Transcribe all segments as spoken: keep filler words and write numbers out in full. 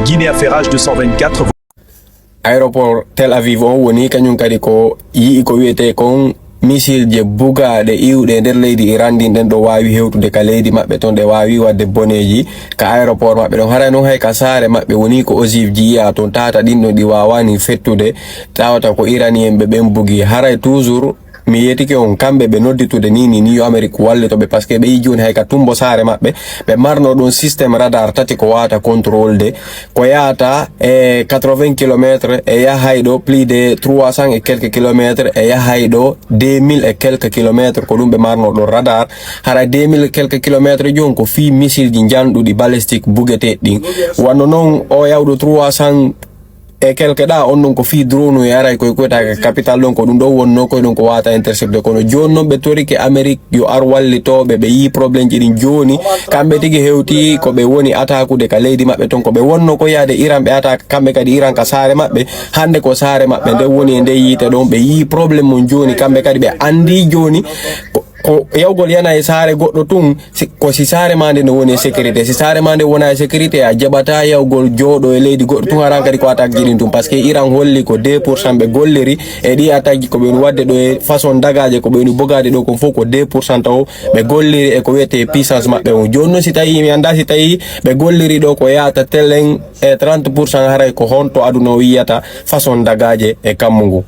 Guinée à Ferrage deux cent vingt-quatre. Aéroport Tel Aviv on woni kañum kadi ko yi'i ko wiyetee kon missile je bugaaɗe iwɗe nder leydi Iran ɗin, ɗen ɗo waawi hewtude ka leydi maɓɓe ton, ɗe waawi waɗde boneeji ka aéroport maɓɓe ɗon. Haray non hay ka saare maɓɓe woni ko ogive ji yi'a ton, tata ɗin ɗon ɗi waawani fettude, tawata ko Iranien ɓe ɓen bugi. Haray toujours mi yetike on, kamɓe ɓe nodditude ni ni ni yo Amérique wallito ɓe, parce que ɓe yi jooni hay ka tumbo saare maɓɓe ɓe marno ɗon système radar tati ko wata contrôle de, ko yahata e quatre-vingts kilomètres e yahay ɗo plus de trois cents et quelques kilomètres e yahay ɗo deux mille et quelques kilomètres, ko ɗum ɓe marno ɗon radar. Hara deux mille et quelques kilomètres jooni ko fii missile ji njanɗuɗi balistique bugeteeɗi ɗin. Wanno non o yawɗo trois cents e quelque ɗa on ɗon ko fii drone e aray koye koyta ka capital ɗon, ko ɗum ɗo wonno koye ɗon ko wata intercepté. Kono jooni non ɓe torike Amérique yo ar wallitooɓe, ɓe yii problème ji ɗin jooni. Kamɓe tigi hewti ko ɓe woni atakude ka leydi maɓɓe ton, ko ɓe wonno ko yaade Iran ɓe ataka, kamɓe kadi Iran ka saare maɓɓe. Hannde ko saare maɓɓe nde woni e nde yiite ɗon, ɓe yii problème mon jooni, kamɓe kadi ɓe anndi jooni ko, ko yawgol yana e saare goɗɗo tun, si, ko si saare ma nde no woni e sécurité. Si saare ma nde wona e sécurité, a jaɓata yawgol jooɗo e leydi goɗɗo tun, haran kadi ko attaque ji ɗin tun. Parce que Iran holli ko deux pour cent ɓe golliri e ɗi attaque ji ko ɓe woni waɗde ɗo e façon dagaje ko ɓe woni bogade ɗo kon fof ko deux pour cent taw ɓe golliri e ko wiyete puissance maɓɓe on. Jooni non si tawi mi annda si tawi ɓe golliri ɗo ko yahata telen e trente pour cent, haray ko honto aduna o yiyata façon dagaje e kammu ngu.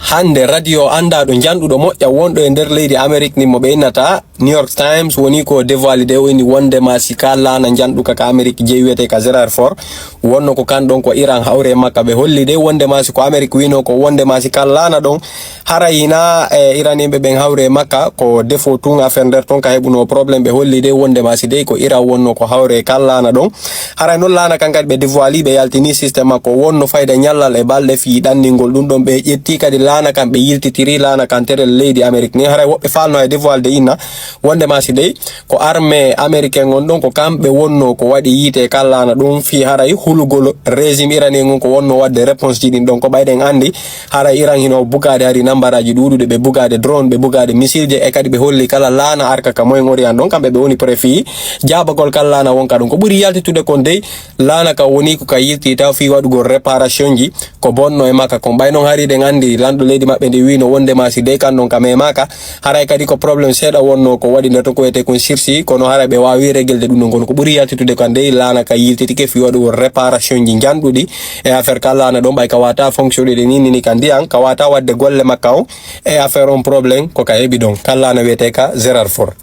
Hannde radio anndaɗo njanɗuɗo moƴƴa wonɗo e nder leydi Amérique ni mo ɓe innata New York Times woni ko dévoilé de, o inni wondema si ka laana njanɗuka ka Amérique je wiyete ka Gérard Ford, wonno ko kan ɗon ko Iran hawre makka ɓe holli de wondema si ko Amérique wino ko wondema si ka laana ɗon haray hina e Iranien ɓe ɓen hawre makka ko défaut tun affaire nder ton ka heɓuno problème, ɓe holli de wondema si dey ko Iran wonno ko hawre kan laana ɗon. Haray non laana kan kadi ɓe dévoili, ɓe yaltini système makko wonno fayda ñallal e balɗe fii ɗanningol ɗum ɗon. Ɓe ƴetti kadi laana kan ɓe yiltitiri laana kan terel leydi Amérique ni. Haray woɓɓe falno e dévoilde inna wondema si dey ko armée américain on ɗon ko kamɓe wonno ko waɗi yiite kan laana ɗum fii haray hulugol régime iranien on ko wonno waɗde réponse ji ɗin ɗon. Ko ɓayɗen anndi haray Iran hino bugade hari nambaraji ɗuuɗuɗe, ɓe bugade drone, ɓe bugade missile je, e kadi ɓe holli kala laana arka ka Moyen Orient ɗon kamɓe ɓe woni prêt fii jaabagol kan laana wonka ɗum. Ko ɓuri yaltitude kon dey laana ka woni ko ka yilti taw fii waɗugol réparation ji ko bonno e makka kon. Ɓay non hari ɗen anndi lanɗo leydi maɓɓe ndi wino wondema si dey kan ɗon ka memaka, haray kadi ko problème seeɗa wonno ko waɗi nder ton ko wiyete kon sursis, kono haray ɓe wawi régelde ɗum ɗon. Kono ko ɓuri yaltitude kan dey laana ka yiltitike fii waɗugol réparation ji njanɗuɗi e affaire kan laana ɗon. Ɓay ka wata fonctionnude ni ni ka ndiyan, ka wata waɗde golle makka on e affaire on problème ko ka heɓi ɗon. Kan laana wiyete ka Gérard Ford.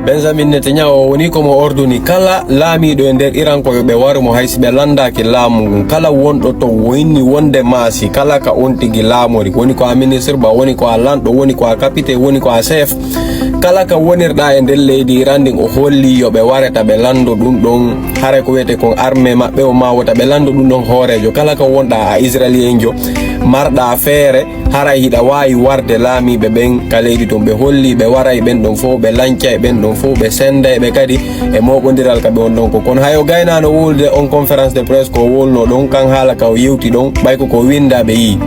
Benjamin Netanyahu o woni ko mo ordoni kala laamiiɗo e nder Iran ko yo ɓe waru mo hay si ɓe landaaki laamu ngun. Kala wonɗo to wonni wonde maasi kala ka on tigi laamori, woni ko a ministre ba, woni ko a lanɗo, woni ko a capitaine, woni ko a chef, kala ka wonirɗa e nder leydi Iran ndin o holli yo ɓe wareta ɓe lando ɗum ɗon. Haray ko wiyete kon armée maɓɓe o ma wota ɓe lando ɗum ɗon hooreejo. Kala ka wonɗa a Israélienjo marɗa feere, haray hiɗa waawi warde laamiiɓe ɓen ka leydi tun. Ɓe holli ɓe waray ɓen ɗon fow, ɓe lancay ɓen ɗon fow, ɓe senday ɓe kadi e mooɓondiral ka ɓe on ɗon ko. Kono hay o gaynaano wowlude on conférence de presse ko o wowluno ɗon, kan haala ka o yewti ɗon, ɓay ko ko winda ɓe yii.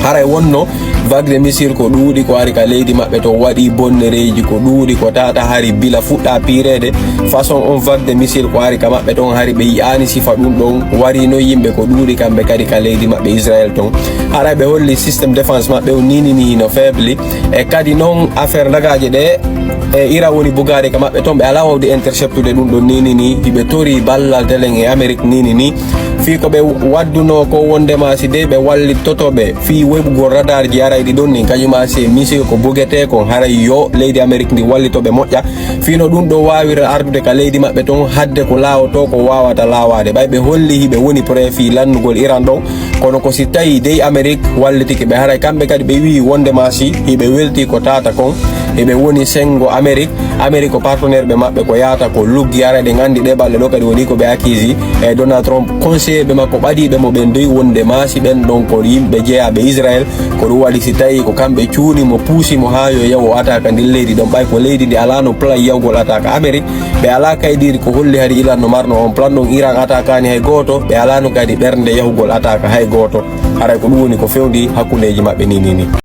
Haray wonno vague de missile ko ɗuuɗi ko ari ka leydi maɓɓe to, waɗi bonnereeji ko ɗuuɗi ko tata hari bila fuɗɗa piireede. Façon on vague de missile ko ari ka maɓɓe ton hari ɓe yi'aani sifa ɗum ɗon warino yimɓe ko ɗuuɗi kamɓe kadi ka leydi maɓɓe Israël ton. Haray ɓe holli système défense maɓɓe on nini ni no faible. E kadi non affaire dagaje ɗe e Iran woni bugaade ka maɓɓe ton, ɓe alaa wawde interceptude ɗum ɗon nini ni. Hiɓe tori ballal telen e Amérique nini ni. Fii ko ɓe wadduno ko wondema si dey ɓe wallittoto ɓe fii weɓugol radar ji arayɗi ɗon ni, kañum ma si e missile ko bugetee kon, haray yo leydi Amérique ndi wallito ɓe moƴƴa. Fii no ɗum ɗo waawira ardude ka leydi maɓɓe ton hadde ko laawoto ko waawata laawaade. Ɓay ɓe holli hiɓe woni prêt fii lannugol Iran ɗon, kono ko si tawi dey Amérique wallitike ɓe. Haray kamɓe kadi ɓe wi'i wondema si hiɓe welti ko tata kon, hiɓe woni sengo Amérique. Amérique ko partenaire ɓe maɓɓe ko yaata ko luggi. Haray ɗen anndi ɗe balɗe ɗo kadi woni ko ɓe accuse e Donald Trump, conseiller ɓe makko ɓadiiɓe mo ɓen doy wondema si ɓen ɗon ko yimɓe jeyaaɓe Israël. Ko ɗum waɗi si tawi ko kamɓe cuuni mo, puusi mo haa yo yahu o attaque ndin leydi ɗon, ɓay ko leydi ndi alaa no plan yahugol attaque Amérique. Ɓe alaa kaydiiri ko holli hari Iran no marno on plan ɗon. Iran attaquaani hay gooto, ɓe alaa no kadi ɓernde yahugol attaque hay gooto. Haray ko ɗum woni ko fewndi hakkundeeji maɓɓe ni ni ni.